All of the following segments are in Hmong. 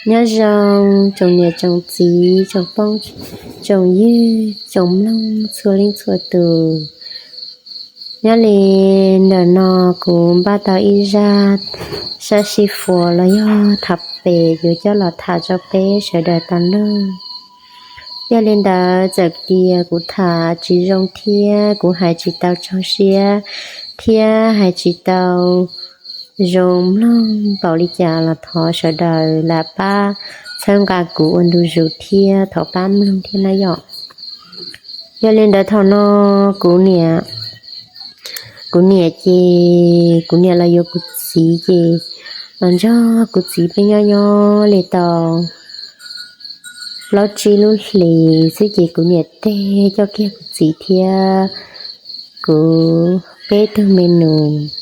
Nyob zoo tsoom niam tsoom txiv, tsoom phooj tsoom ywg, tsoom mloog txhua leej txhua tus. Nyob li ntawm no kuv npaj tau ib zaj sab sij fuas los yog tham pem yuav coj los tham rau peb sawv daws tau mloog. Yog li ntawd txawm tias kuv tham tsis zoo thiab kuv hais tsis tau tsaug siab thiab hais tsis tau zoo mloog npaum li cas los thov sawv daws lam pab txhawb nqa kuv ua ntu zus thiab thov pab mloog thiab na yom. Yog li ntawd thaum no kuv niam, kuv niam ces kuv niam los yuav kuv txiv ces los nrog kuv txiv peb nyob nyob li tau plaub tsib lub hlis xwb ces kuv niam teg coj kiag kuv txiv thiab kuv peb tug me nus,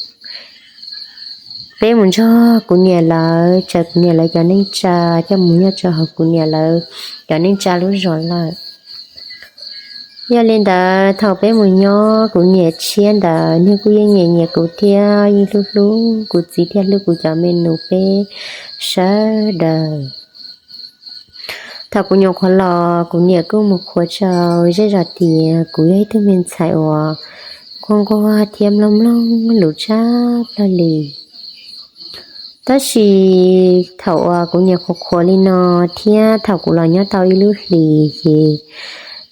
peb mus nrog kuv niam lawv, tsaws kuv niam lawv cov neej tsa coj mus nyob rau hauv kuv niam lawv cov neej tsa lub zos lawm. Yog li ntawd thaum peb mus nyob kuv niam tshiab ntawd nws kuj yeej nyiam nyiam kuv thiab yeej hlub hlub kuv txiv thiab hlub kuv cov me nus peb sawv daws. Thaum kuv nyuam qhuav los kuv niam kuj mus qhuas rau zej zos tias kuv yog ib tug me ntxhais uas nquag nquag thiab mloog mloog lus tshaj plaws li. Tab sis thaum uas kuv niam qhuas qhuas li no thiab thaum kuv los nyob tau ib lub hlis ces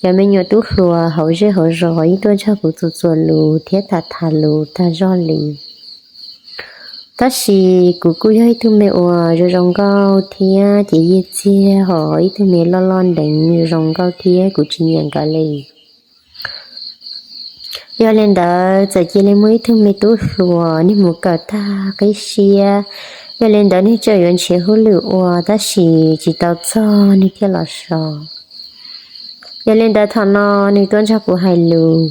cov me nyuam tub hluas hauv zej hauv zos yeej tuaj nrog kuv txuas txuas lus thiab tham tham lus tag zog li. Tab sis kuv kuj yog ib tug me uas zoo zoo nkauj thiab ces yij txiag hos ib tug me loj loj nteev zoo zoo nkauj thiab kuv tsis nyiam nkawd li. Yog li ntawd txawm cia li muaj ib tug me tub hluas nws mus kawm tag qib siab, yog li ntawd nws tseem yuav nrhiav hauj lwm ua tab sis tsis tau txog nws thiaj los so. Yog li ntawd thaum no nws tuaj nrog kuv hais lus,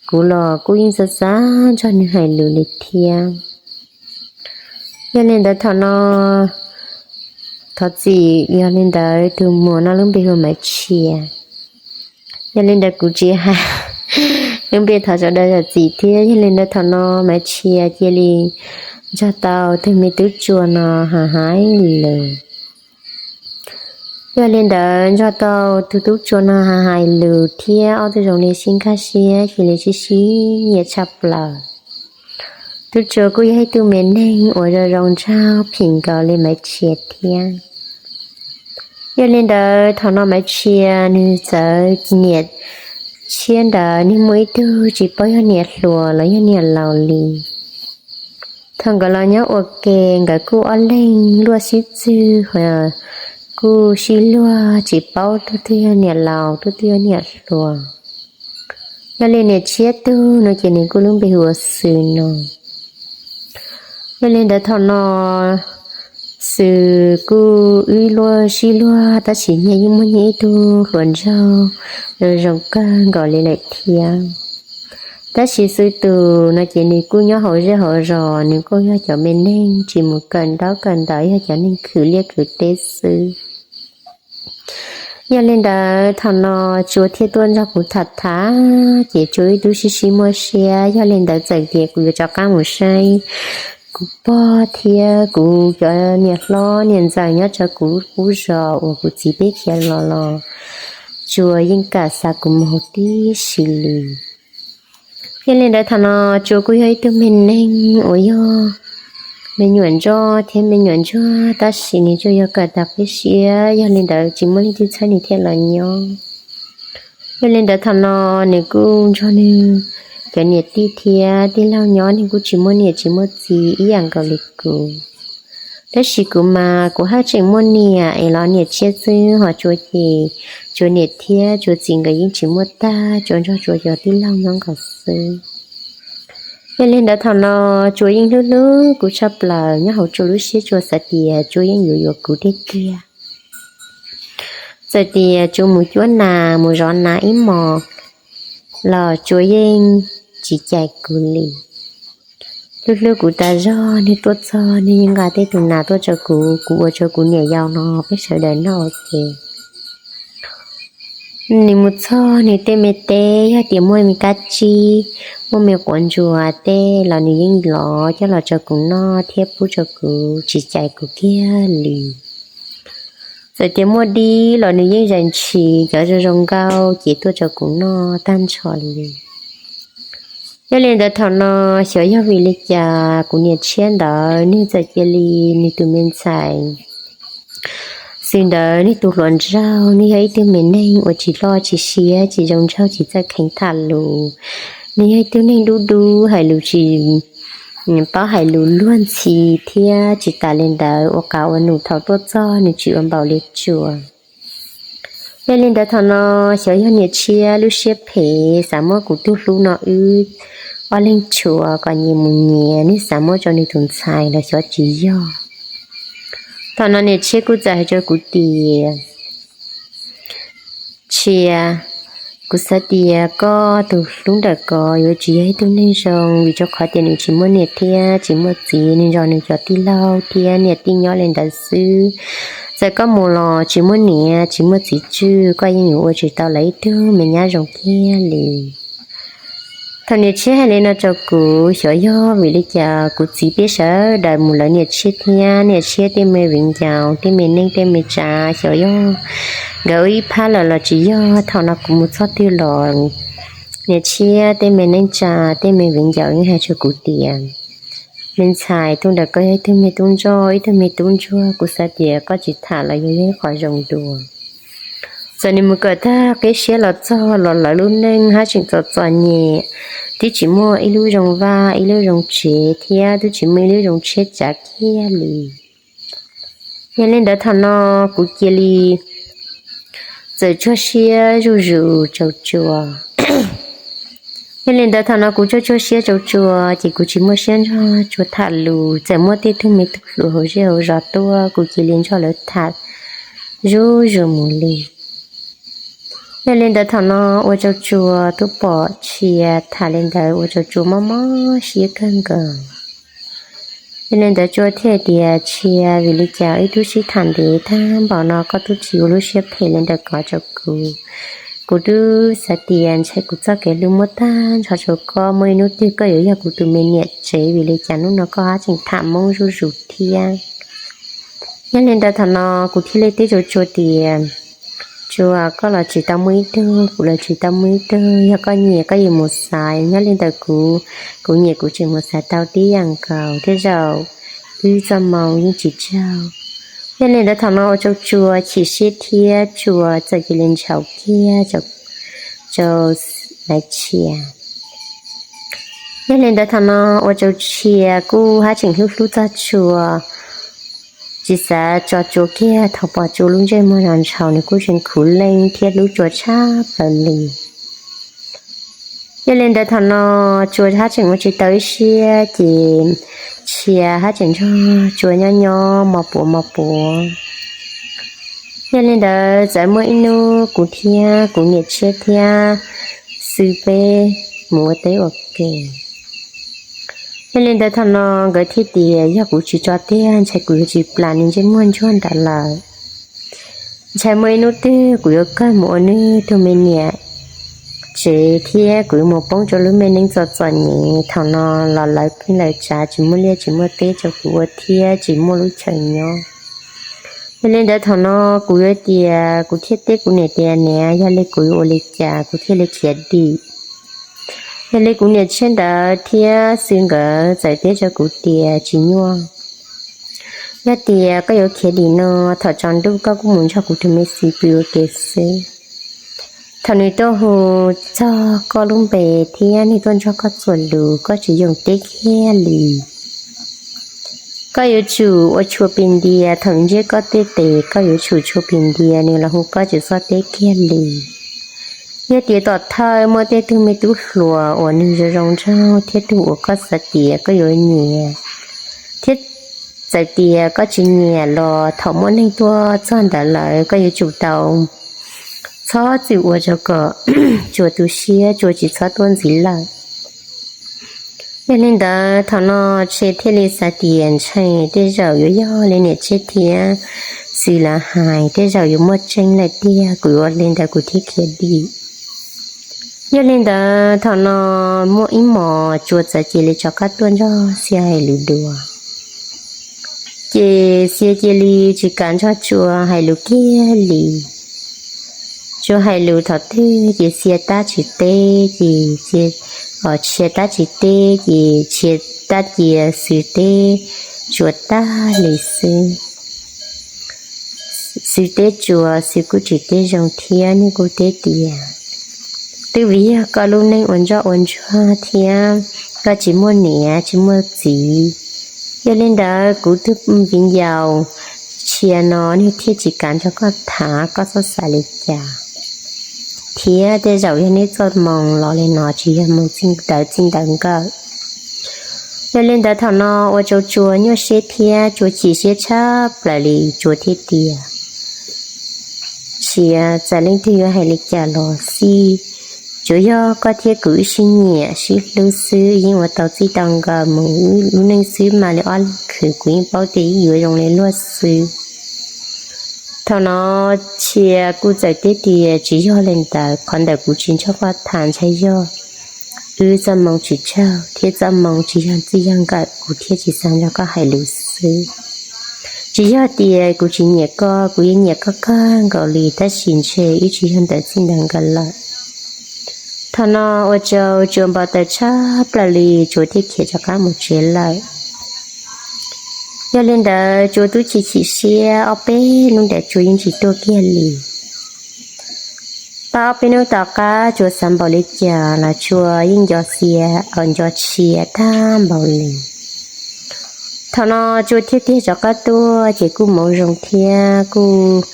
kuv los kuj yeej xav xav nrog nws hais lus li thiab. Yog li ntawd thaum no thov txim, yog li ntawd tus muam no lub npe hu ua Maiv Tshia. Yog li ntawd kuv tsis hais lub npe thov sawv daws zam txim thiab. Yog li ntawd thaum no Maiv Tshia cia li nrog tau tus me tub tsua no hais hais lus. Yog li ntawd nrog tau tus tub tsua no hais hais lus thiab ob tug zoo li sib nkag siab cia li sib sib nyiam tshaj plaws. Tub tsua kuj yog ib tug me neeg uas zoo zoo nraug phim nkaus li Maiv Tshia thiab. Yog li ntawd thaum no Maiv Tshia nws txawm niam tshiab ntawd nws muaj ib tug tsis paub yog niam hluas los yog niam laus li. Thaum nkawd los nyob ua ke nkawd kuj ob leeg luaj sib txwg, kuj sib luag tsis paub tug twg yog niam laus tug twg yog niam hluas. Yog li niam tshiab tug no ces nws kuj lub npe hu ua Xws no. Yog li ntawd thaum no Xws kuj wb luaj sib luag tab sis nyias yeej muaj nyias ib tug hluas nraug zoo zoo kawg nkaus li lawm thiab. Tab sis Xws tus no ces nws kuj nyob hauv zej hauv zos, nws kuj yog cov me neeg tsis mus kawm ntaub kawm ntawv, yog cov neeg khwv liaj khwv teb xwb. Yog li ntawd thaum no Tsua thiaj tuaj nrog kuv tham tham, ces Tsua ib tug sib sib muaj siab. Yog li ntawd txawm tias kuv yuav rov qab mus saib kuv pog thiab kuv cov niam hlob niam ntxawm nyob rau kuv lub qub zos uas kuv txiv peb khiav los los Tsua yeej kam xa kuv mus hauv tib si li. Yog li ntawd thaum no Tsua kuj yog ib tug me neeg uas yog me nyuam ntsoj thiab me nyuam ntsuag tab sis nws tsuas yog kawm tag qib siab, yog li ntawd tsis muaj leej twg txhawb nws thiaj los nyob. Yog li ntawd thaum no nws kuj nrog nws cov niam tij thiab tij laug nyob, nws kuj tsis muaj niam tsis muaj txiv ib yam nkaus li kuv. Tab sis kuv mas kuv haj tseem muaj niam es los niam tshiab xwb, ho Tsua ces Tsua niam thiab Tsua txiv nkawd yeej tsis muaj tag, Tsua nrog Tsua cov tij laug nyob nkaus xwb. Yog li ntawd thaum no Tsua yeej hlub hlub kuv tshaj plaws, nyob hauv Tsua lub siab Tsua xav tias Tsua yeej yuav yuav kuv tiag tiag. Txawm tias Tsua mus cuab nas mus zov nas ib hmos los Tsua yeej tsis cais kuv li. Hlub hlub kuv tas zog, nws tuaj txog nws yeej nqa tej tus nas tuaj rau kuv, kuv ua rau kuv niam yau no peb sawv daws noj ua ke. Nws mus txog nws tej me teb, yog tias muaj me kab tsib, muaj me quav ntsuas tej los nws yeej lov coj los rau kuv noj thiab pub rau kuv, tsis cais kuv kiag li. Txawm tias muaj dib los nws yeej zais ntshis cov zoo zoo nkauj ces tuaj rau kuv noj tag nrho li. Yog li ntawd thaum no xyov yog vim li cas kuv niam tshiab ntawd nws txawm cia li, nws tus me ntxhais xwb ntawd, nws tus hluas nraug, nws yog ib tug me neeg uas tsis loj tsis siab, tsis zoo nraug, tsis txawj kheev tham lus. Nws yog ib tug neeg dub dub, hais lus tsis paub hais lus luag ntxhi thiab tsis tas li ntawd ua qav ua num thaum tuaj txog nws tsis ua npaum li tsuas. Yog li ntawd thaum no xyov yog niam tshiab lub siab phem xav muab kuv tus hlub no wb ob leeg tshuav kom nyias mus nyias, nws xav muab rau nws tus ntxhais los xyov tsis yog. Thaum no niam tshiab kuj txawm hais rau kuv tias, Tshiab, kuv xav tias koj tus hlub ntawm ko yuav tsis yog ib tug neeg zoo, vim rau qhov tias nws tsis muaj niam thiab tsis muaj txiv, nws nrog nws cov tij laug thiab niam tij nyob li ntawd xwb. Txawm koj mus los tsis muaj niam tsis muaj txiv tswj, koj yeej yuav ua tsis tau lawv ib tug me nyab zoo kiag li. Thaum niam tshiab hais li no rau kuv, xyov yog vim li cas kuv txiv peb sawv daws mus lawv niam tshiab thiab niam tshiab tej me viv ncaus, tej me neej tej me tsav, xyov yog nkawd ua ib phab lawm los tsis yog. Thaum no kuv mus txog twg los niam tshiab tej me neej tsa, tej me viv ncaus yeej hais rau kuv tias, Me ntxhais, tus ntawm ko yog ib tug me tub ntsoj, ib tug me tub ntsuag, kuv xav tias koj tsis tham los yog yog ib qho zoo dua. Txawm nws mus kawm tag qib siab los txog los lawv lub neej haj tseem txom txom nyem, twb tsis muaj ib lub zoo vaj ib lub zoo tsev thiab twb tsis muaj ib lub zoo tsheb tsav kiag li. Yog li ntawd thaum no kuv cia li txawm tsuag siab zuj zus rau tsuas. Yog li ntawd thaum no kuv tsuag tsuag siab rau tsuas ces kuv tsis muaj siab nrog tsuas tham lus, txawm muaj tej tug me tub hluas hauv zej hauv zos tuaj kuv cia li nrog lawv tham zuj zus mus li. Yog li ntawd thaum no ua rau tsuas twb pom tshiab tham li ntawd ua rau tsuas mob mob siab kawg nkaus. Yog li ntawd tsuas thiaj tias, Tshiab, vim li cas wb twb sib tham ntev tag npaum no koj twb tsis ua lub siab phem li ntawm ko rau kuv? Kuv twb xav tias ntshai kuv txoj kev hlub muab tag nrho rau koj, muaj ib hnub twg koj yuav yog kuv tus me niam tsev, vim li cas hnub no koj haj tseem tham moob zuj zus thiab? Yog li ntawd thaum no kuv thiaj li teb rau tsuas tias, Tsuas, koj los tsis tau muaj ib tug, kuv los tsis tau muaj ib tug, yog koj nyiam koj yuav mus xaiv, nyob li ntawm kuv, kuv nyiam kuv tseem mus xaiv tau tib yam nkaus, tej zaum wb txoj moo yeej tsis tsaug. Yog li ntawd thaum no ua rau tsuas chim siab thiab tsuas txawm cia li ntshaus kiag rau Maiv Tshiab. Yog li ntawd thaum no ua rau tshiab kuj haj tseem hlub hlub txog tsuas, tsis xav tso tsuas kiag, thaum pom tsuas lub ntsej muag ntshaus nws kuj tseem khuv leej thiab hlub tsuas tshaj plaws li. Yog li ntawd thaum no tsuas haj tseem ua tsis tau ib siab ces tshiab haj tseem nrog tsuas nyob nyob mos puav mos puav. Yog li ntawd txawm muaj ib hnub kuv thiab kuv niam tshiab thiab xwb peb mus ua teb ua ke. Yog li ntawd thaum no nkawd thiaj tias yog kuv tsis tso tiag ntshai kuv yuav tsis plam nws ntsej muag ntsuag ntawd lawm. Ntshai muaj ib hnub twg kuv yuav kawg mus ua nws tus me niam tsev thiab kuv yuav mus poob rau lub me neej txom txom nyem, thaum no los lawv pheej lawv tsav tsis muaj liaj tsis muaj teb rau kuv ua thiab tsis muaj lub chaw nyob. Yog li ntawd thaum no kuv yuav tias kuv thiaj teb kuv niam tias niam, yog li kuv yuav ua li cas kuv thiaj li khiav dim? Yog li kuv niam tshiab ntawd thiab xwb nkawd txawm teb rau kuv tias tsis nyuaj. Yog tias koj yuav khiav dim no, thaum tsaus ntuj koj kuj mus nrog kuv tus me xis pw ua ke xwb. Thaum nws tuaj hu txog koj lub npe thiab nws tuaj nrog koj txuas lus koj tsis yoo teb kiag li. Koj yuav tsum ua tshua pis ntias, thaum nws ntsiab koj tej tes koj yuav tsum tshua pis ntias nws los hu koj tsis txhob teb kiag li. Yog tias tom thawj muaj tej tug me tub hluas uas nws zoo zoo nraug thiab tug uas koj xav tias koj yuav nyiam, thiab txawm tias koj tsis nyiam los thaum muaj neeg tuaj txog ntawd lawm koj yuav tsum tau txhob txwm ua rau kom tsuas tu siab, tsuas tsis txhob tuaj ntxiv lawm. Yog li ntawd thaum no tshiab thiaj li xav tias ntshai tej zaum yuav yog li niam tshiab thiab xwb lawv hais, tej zaum yuav muaj tseeb lawm tiag, kuv yuav ua li ntawd kuv thiaj khiav dim. Yog li ntawd thaum no muaj ib hmos tsuas txawm cia li rov qab tuaj nrog xia hais lus dua. Ces Xia cia li tsis kam nrog Tsua hais lus kiag li. Tsua hais lus thaum twg ces Xia tab tsis teb, ces Tshia tab tsis teb, ces Tshia tab cia Xwb teb Tsua tag li xwb. Xwb teb Tsua, Xwb kuj tsis teb zoo thiab, nws kuj teb tias, twb vim yog koj lub neej ua ntsoj ua ntsuag thiab koj tsis muaj niam tsis muaj txiv. Yog li ntawd kuv tus viv ncaus Tshia no nws thiaj tsis kam nrog koj tham, koj txhob xav li cas. Thiab tej zaum yog neb txoj moo los li no tsis yog moo txij ntawd txij nkawm. Yog li ntawd thaum no ua rau Tsua nyuaj siab thiab Tsua chim siab tshaj plaws li, Tsua thiaj tias, Tshia, txawm leej twg yuav hais li cas los xij, tsuas yog koj thiab kuv wb sib nyiam sib hlub xwb, yeej ua tau txij tau nkawm mus lub neej xwb mas li ob leeg khwv, kuv yeej paub tias yeej yuav zoo li luag xwb. Thaum no Tshia kuj txawm teb tias, tsis yog li ntawd, qhov ntawd kuv tsis nrog koj tham, ntshai yog wb txoj moo tsis tsaug thiab txoj moo tsis yog txij yog nkawm, kuv thiaj tsis xav nrog koj hais lus xwb. Tsis yog tias kuv tsis nyiam koj, kuv yeej nyiam koj kawg nkaus li, tab sis ntshe wb tsis yog ntawm txij ntawm nkawm lawm. Thaum no ua rau Tsua npau taws tshaj plaws li, Tsua thiaj khiav rov qab mus tsev lawm. Yog li ntawd Tsua twb chim chim siab, ob peb hnub ntawd Tsua yeej tsis tuaj kiag li. Tau ob peb hnub tom qab Tsua xav npaum li cas los Tsua yeej nco Xia, nco Tshia tag npaum li. Thaum no Tsua thiaj tiag rov qab tuaj ces kuj hmoov zoo thiab kuj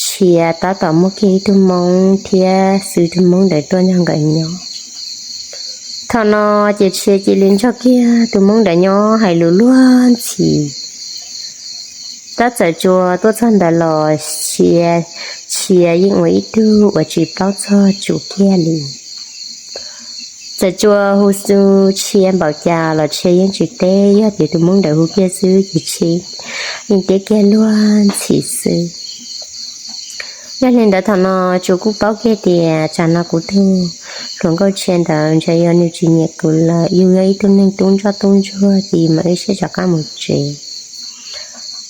Tshia tab tom muaj kiag ib tug Hmoob thiab Xwb tus Hmoob ntawd tuaj nrog nkawd nyob. Thaum no ces Tshia cia li nrog kiag tus Hmoob ntawd nyob hais lus luag ntxhi. Tab txawm Tsua tuaj txog ntawd los Tshia, Tshia yeej ua ib tug uas tsis paub txog Tsua kiag li. Txawm Tsua hu xu Tshia npaum cas los Tshia yeej tsis teb, yog tias tus Hmoob ntawd hu kiag xwb ces Tshia yeej teb kiag luag ntxhi xwb. Yog li ntawd thaum no Tsua kuj paub kiag tias tsam no kuv tus hluas nkauj Tshia ntawd ntshe yog nws tsis nyiam kuv lawm, yus yog ib tug neeg tub ntsoj tub ntsuag ces mam li siab rov qab mus tsev.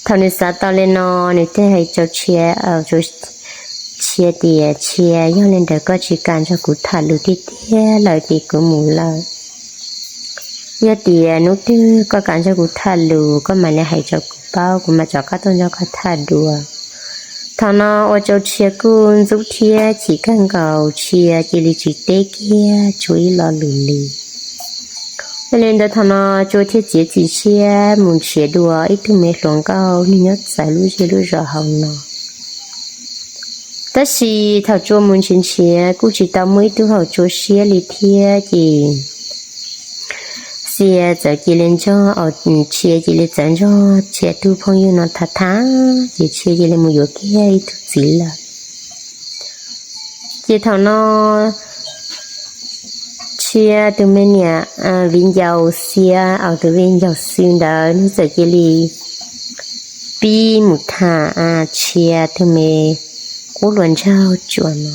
Thaum nws xav tau li no, nws thiaj hais rau Tshia, Tshia tias, Tshia, yog li ntawd koj tsis kam nrog kuv tham lus tiag tiag lawm ces kuv mus lawm. Yog tias hnub twg koj kam nrog kuv tham lus, koj mam li hais rau kuv paub, kuv mam rov qab tuaj nrog koj tham dua. Thaum no ua rau Tshia kuj ntxub thiab chim kawg nkaus, Tshia cia li tsis teb kiag Tsua ib lo lus li. Yog li ntawd thaum no Tsua thiaj txiav txim siab mus nrhiav dua ib tug me hluas nkauj nws nyob txawv lub zej lub zos hauv no. Tab sis thaum Tsua mus nrhiav nrhiav kuj tsis tau muaj ib tug haum Tsua siab li thiab ces Tshia txawm cia li nrog, Tshia cia li txawm nrog Tshia tus phooj ywg no tham tham ces Tshia cia li mus yuav kiag ib tug txiv lawm. Ces thaum no Tshia tus me niam viv ncaus Xia, tus viv ncaus Xwb ntawd nws txawm cia li pib mus tham Tshia tus me qub hluas nraug Tsua no.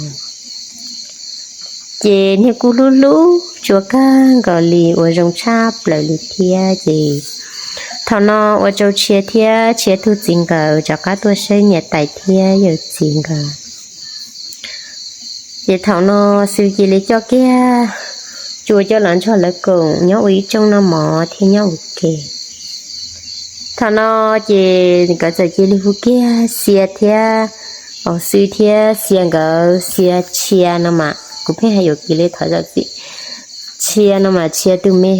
Ces nws kuj hlub hlub Tsua kawg nkaus li, ua zoo tshaj plaws li thiab ces thaum no ua rau Tshia thiab Tshia tus txiv nkawd rov qab tuaj saib niam tais thiab yawm txiv nkawd. Ces thaum no Xwb cia li coj kiag Tsua coj los nrog lawv koom nyob ua ib rooj noj mov thiab nyob ua ke. Thaum no ces nkawd txawm cia li hu kiag Xia thiab, Xwb thiab Xia nkawd, Xia Tshia no mas kuv pheej hais yuam kev li thov zam txim. Tshia no mas Tshia tus me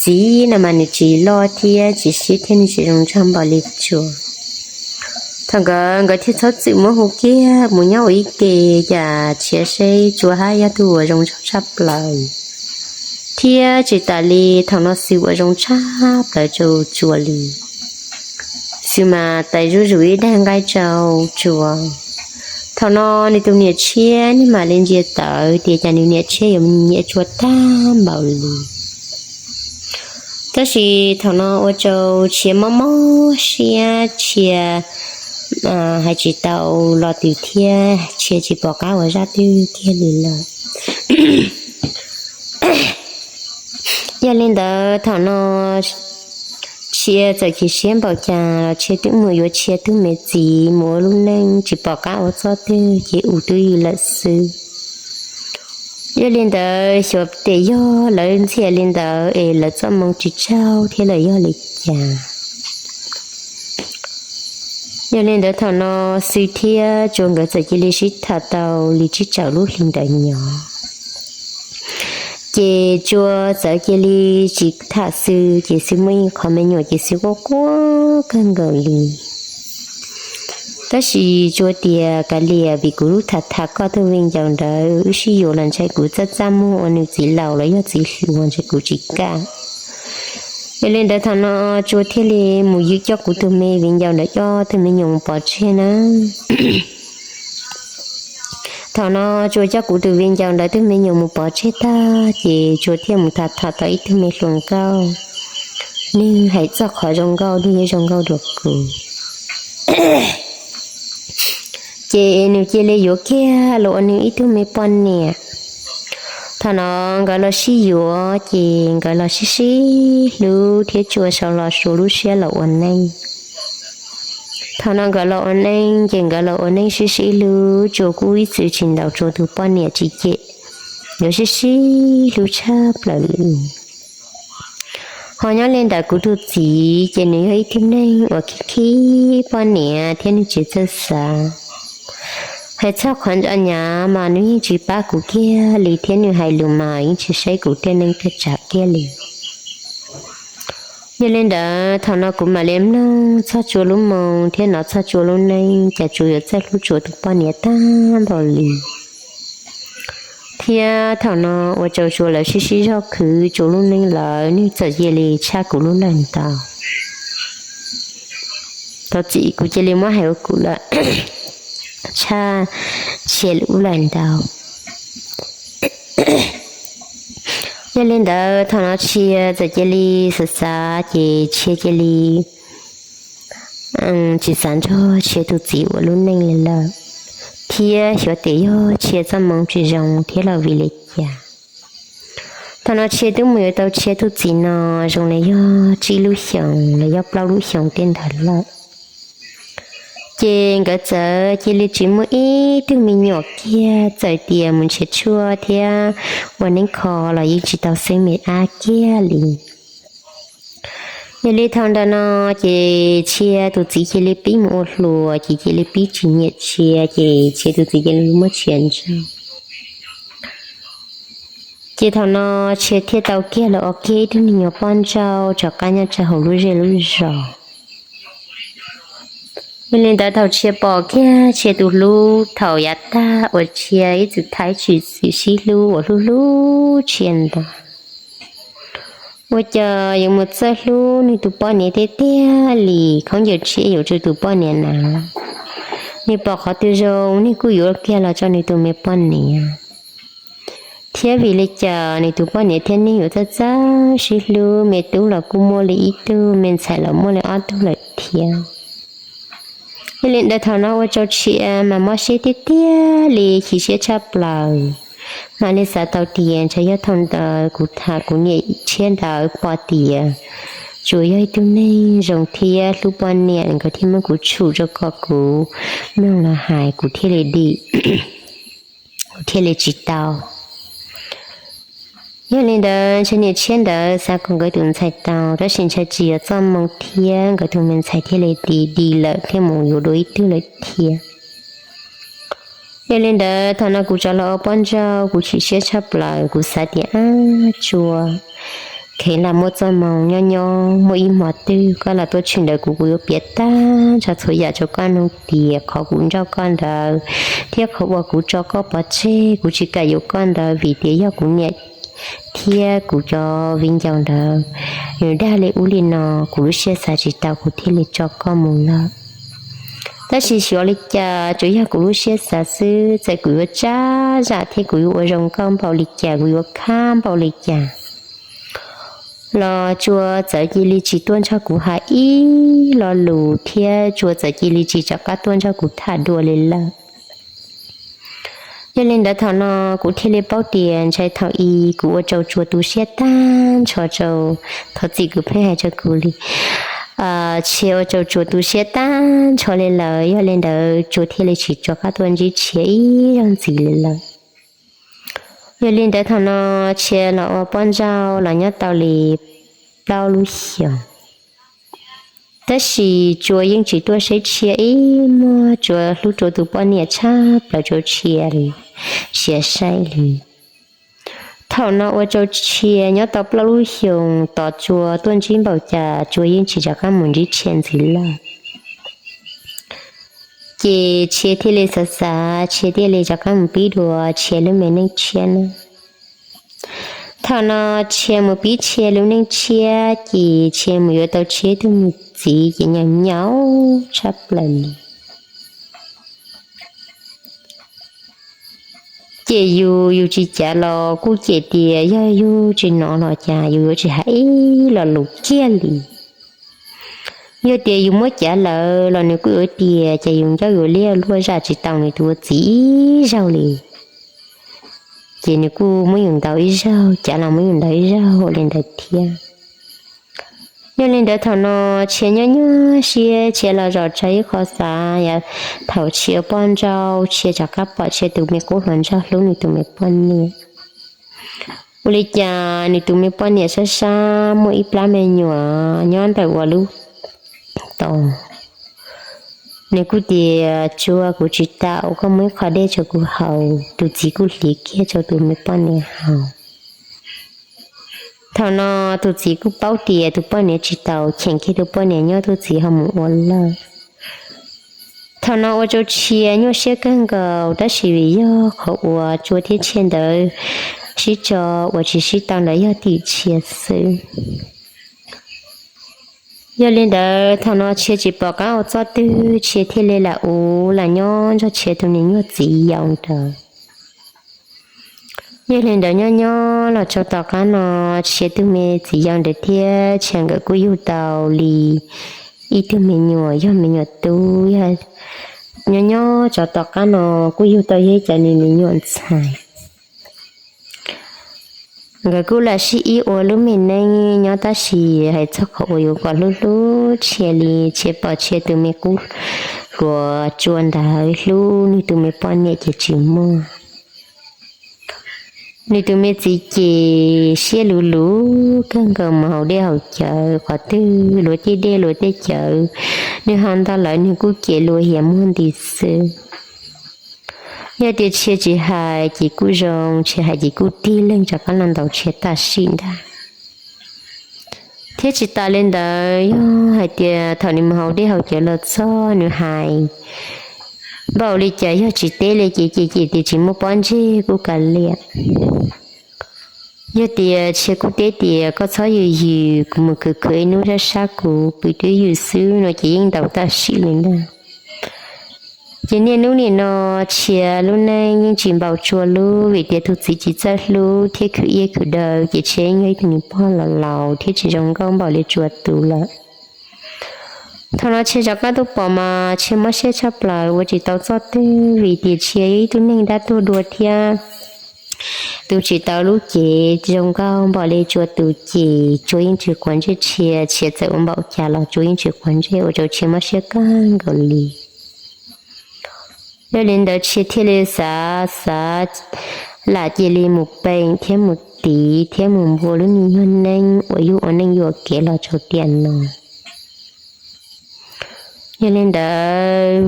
txiv no mas nws tsis loj thiab tsis sib thiab nws tsis zoo nraug npaum li Tsua. Thaum nkawd, nkawd thiaj txhob txwm muab hu kiag mus nyob ua ib ke, cas Tshia seb Tsua haj yog tus uas zoo nraug tshaj plaws thiab tsis tas li thaum no Xwb uas zoo tshaj plaws rau Tsua li. Xwb mas tais zuj zus ib daig nqaij rau Tsua. Thaum no nws tus niam tshiab nws mam li ntsia tawv tias cas nws niam tshiab yuav nyiam Tsua tag npaum li. Tab sis thaum no ua rau Tshia mob mob siab, Tshia hais tsis tau lo twg thiab Tshia tsis pom qab ua zaj twg kiag li lawm. Yog li ntawd thaum no Tshia Txawm chim siab npaum cas los Tshia twb mus yuav Tshia tug me txiv mus ua lub neej tsis pom qab ua txoj twg ces ua twj ywm lawm xwb. Yog li ntawd xyov tes yog lawv ntxhias li ntawd es lawv txoj moo tsis tsaug thiab los yog li cas. Yog li ntawd thaum no Xwb thiab Tsua nkawd txawm cia li sib tham tau li tsib caug lub hli ntawd nyob. Ces Tsua txawm cia li tsis tham Xwb, ces Xwb muaj ib qho me nyuam ces Xwb quaj quaj kawg nkaus li. Tab sis Tsua tias kav liam, vim kuv lub tham tham koj tug viv ncaus ntawd wb sib yuav los ntshai kuv txaj txaj muag ua nws txiv laus los yog txiv hluas ntshai kuv tsis kam. Yog li ntawd thaum no Tsua thiaj li mus ywm coj kuv tug me viv ncaus ntawd coj tug me nyuam mus pov tseg na. Thaum no Tsua coj kuv tug viv ncaus ntawd tug me nyuam mus pov tseg tag ces Tsua thiaj mus tham tham tau ib tug me hluas nkauj, nws hais txog qhov zoo nkauj nws yeej zoo nkauj dua kuv. Ces nws cia li yuav kiag los ua nws ib tug me poj niam. Thaum no nkawd los sib yuav ces nkawd los sib sib hlub thiab Tsua sau los Tsua lub siab los ua neej. Thaum no nkawd los ua neej ces nkawd los ua neej sib sib hlub, Tsua kuj ib txwm tsis ntaus Tsua tus poj niam tsis cem, yuav sib sib hlub tshaj plaws li. Ho nyob li ntawm kuv tus txiv ces nws yog ib tug neeg uas khib khib poj niam thiab nws tsis txawj xav. Hais txog qhov ntawd nyav mas nws yeej tsis pab kuv kiag li thiab nws hais lus mas yeej tsis saib kuv tej neej tej tsav kiag li. Yog li ntawd thaum no kuv mam li mloog txog Tsua lub moo thiab hnov txog Tsua lub neej, cas Tsua yuav txawj hlub Tsua tus poj niam tag npaum li. Thiab thaum no ua rau Tsua lawv sib sib zog khwv Tsua lub neej lawm, nws txawm cia li tshaj kuv lub lawm ntau. Thaum txij kuv cia li muab hais ua kuv lawm, tshaj Tshia lub lawm ntau. Yog li ntawd thaum no Tshia txawm cia li xav xav ces Tshia cia li tsis xav nrog Tshia tus txiv ua lub neej li lawm, thiab xyov tes yog Tshia txoj moo tsis zoo thiab los vim li cas. Thaum no Tshia twb mus yuav tau Tshia tus txiv no zoo li yog tsib lub xyoos los yog plaub lub xyoos tej ntawd lawm. Ces nkawd txawm cia li tsis muaj ib tug me nyuam kiag, txawm tias mus nrhiav tshuaj thiab ua neeb kho los yeej tsis tau xeeb me ab kiag li. Yog li thaum ntawd no ces Tshia tus txiv cia li pib mus ua hluas, ces cia li pib tsis nyiam Tshia, ces Tshia tus txiv cia li muab Tshia ntsauj. Ces thaum no Tshia thiaj tau kiag los ua kiag ib tug me nyuam poj nrauj rov qab nyob rau hauv lub zej lub zos. Yog li ntawd thaum Tshia pom kiag Tshia tus hlub thaum yav tag uas Tshia ib txwm tham ib txwm sib hlub uas hlub hlub Tshia ntag, ua cas yuav mus txawj hlub nws tus poj niam tiag tiag li. Khaub ncaws Tshia yuav tsum tus poj niam na, nws pom qhov twg zoo nws kuj yuav kiag los rau nws tus me poj niam. Thiab vim li cas nws tus poj niam thiab nws yuav txawj txawj sib hlub, me tub los kuj muaj li ib tug, me ntxhais los muaj li ob tug lawm thiab. Yog li ntawd thaum no ua rau Tshia mas mob siab tiag tiag li, chim siab tshaj plaws. Mam li xav tau tias ntshe yog thaum ntawd kuv tham kuv niam tshiab ntawd pom tias Tsua yog ib tug neeg zoo thiab hlub poj niam, nkawd thiaj muab kuv tshum rau kom kuv mloog los hais kuv thiaj li dim, kuv thiaj li tsis tau. Yog li ntawd ntshe niam tshiab ntawd xav kom nkawd tus ntxhais tau, tab sis ntshe tsis yog txoj moo thiab, nkawd tus me ntxhais thiaj li dim dim lawm thiaj mus yuav dua ib tug lawm thiab. Yog li ntawd thaum no kuv rov los ua poj nrauj, kuv chim siab tshaj plaws, kuv xav tias ab Tsua, kheev lam muaj txoj moo nyob nyob muaj ib hmo twg koj los tuaj tshwm ntawm kuv, kuv yuav piav tag nrho txhua yam rau koj mloog tias qhov kuv nrauj koj ntawd thiab qhov uas kuv tso koj pov tseg, kuv tsis kam yuav koj ntawd vim tias yog kuv niam thiab kuv cov viv ncaus ntawd nws dag li ub li no, kuv lub siab xav tsis tau kuv thiaj li tso koj mus lawm. Tab sis xyov li cas tsuas yog kuv lub siab xav xwb, txawm kuv yuav tsab zam thiab kuv yuav ua zoo nkauj npaum li cas, kuv yuav khab npaum li cas los Tsua txawm cia li tsis tuaj nrog kuv hais ib lo lus thiab Tsua txawm cia li tsis rov qab tuaj nrog kuv tham dua li lawm. Yog li ntawd thaum no kuv thiaj li paub tias ntshai thaum i kuv ua rau Tsua tu siab tag nrho rau, thov txim kuv pheej hais rau kuv li, Tshia ua rau Tsuas tu siab tag nrho li lawm, yog li ntawd Tsuas thiaj li tsis rov qab tuaj ntsib Tshia ib zaug ntxiv li lawm. Yog li ntawd thaum no Tshia los ua poj nrauj los nyob tau li plaub lub xyoos, tab sis Tsuas yeej tsis tuaj saib Tshia ib muag, Tsuas hlub Tsuas tus poj niam tshaj plaws, Tsuas tsis sia saib li. Thaum no ua rau Tshia nyob tau plaub lub xyoos tos Tsuas tuaj ntsib npaum cas Tsuas yeej tsis rov qab mus ntsib Tshia ntxiv lawm. Ces Tshia thiaj li xav xav, Tshia thiaj li rov qab mus pib dua Tshia lub me neej tshiab na. Thaum no Tshia mus pib Tshia lub neej tshiab ces Tshia mus yuav tau Tshia ib tug me txiv ces nyaum nyaum tshaj plaws li. Ces yus, yus tsis cav los kuj cem tias yog yus tsis hnov los cas yus yuav tsis hais ib lo lus kiag li. Yog tias yus muab cav lawm los nws kuj yuav tias ces yus ncauj yuav liab luaj zam tsis tau nws tus ua txiv ib zaug li. Ces nws kuj muab yus ntaus ib zaug, cav los muab yus ntaus ib zaug li ntawd thiab. Yog li ntawd thaum no Tshia nyob nyuaj siab, Tshia los zom tsa ib qho xav, thaum Tshia poj nrauj Tshia rov qab pom Tshia tus me qub hluas nraug hlub nws tus me poj niam. Ua li cas nws tus me poj niam sab sab muaj ib plab me nyuam nyob ntawm ua lub tod. Nws kuj tias, Tsuas, kuv tsis tau, koj muab ib qho dej rau kuv haus. Tus txiv kuj hliv kiag rau tus me poj niam haus. Thaum no tus txiv kuj paub tias tus poj niam tsis tau, cheem kiag tus poj niam nyob, tus txiv ho mus ua lawm. Thaum no ua rau Tshia nyuaj siab kawg nkaus, tab sis vim yog qhov uas Tsuas thiab Tshia ntawd sib tso uas tsis sib tau ntawd yog tim Tshia xwb. Yog li ntawd thaum no Tshia tsis pom qab ua txoj twg, Tshia thiaj li lam ua lam nyob nrog Tshia tus niam nyuag txiv yau ntawd. Yog li ntawd nyob nyob los txog tom qab no, Tshia tus me txiv yau ntawd thiab Tshia nkawd kuj yug tau li ib tug me nyuam, yog me nyuam tub. Nyob nyob txog tom qab no kuj yug tau yog ib cov me nyuam ntxhais. Nkawd kuj lam sib ib ua lub me neej nyob, tab sis hais txog qhov uas yuav kom hlub hlub Tshia li, Tshia pom Tshia tus me qub hluas Tsuas ntawd hlub nws tus me poj niam ces tsis muaj. Nws tus me txiv ces siab luv luv kawg nkaus, mus haus dej haus cawv qhov twg luag tej dej luag tej cawv, nws haus ntau lawm nws kuj cem luag hiav muag nti xwb. Yog tias Tshia tsis hais ces kuj zoo, Tshia hais ces kuj tig leeg rov qab los ntaus Tshia tam sim ntag. Thiab tsis tas li ntawd, yog hais tias thaum nws mus haus dej haus cawv los txog nws hais npaum li cas yog tsis teb li ces cem cem tias tsis muaj pob ntseg kuj kav liam. Yog tias Tshia kuj teb tias koj txhob yws yws, kuv mus khwv khwv ib hnub sab sab kuv pw twb yws xwb no ces yeej ntaus tam sim li ntag. Ces niaj hnub nim no Tshia lub neej yeej tsis npaum Tsuas lub, vim tias tus txiv tsis txawj hlub thiab khwv iab khwv daw ces Tshia yeej yog ib tug niag pog laus laus thiab tsis zoo nkauj npaum li Tsuas tus lawm. Thaum no Tshia rov qab tuaj pom mas Tshia mob siab tshaj plaws ua tsis tau txoj twg, vim tias Tshia yog ib tug neeg dab tuag dua thiab tu tsis tau lub cev zoo nkauj npaum li Tsuas tus, ces Tsuas yeej tsis quav ntsej Tshia, Tshia txawm ua npaum cas los Tsuas yeej tsis quav ntsej, ua rau Tshia mob siab kawg nkaus li. Yog li ntawd Tshia thiaj li xav xav lam cia li mus peem thiab mus tiv thiab mus npuas lub me nyuag neej uas yug ua neej yuam kev los rau tiam no. Yog li ntawd,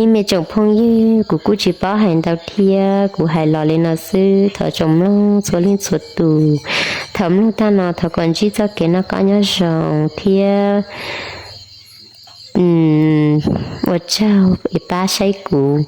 ib me tsoom phooj ywg, kuv kuj tsis paub hais ntau thiab, kuv hais los li no xwb, thov tsoom mloog txhua leej txhua tus, thaum mloog tag no thov kom ntsib txoj kev noj qab nyob zoo thiab ua tsaug es pab saib kuv.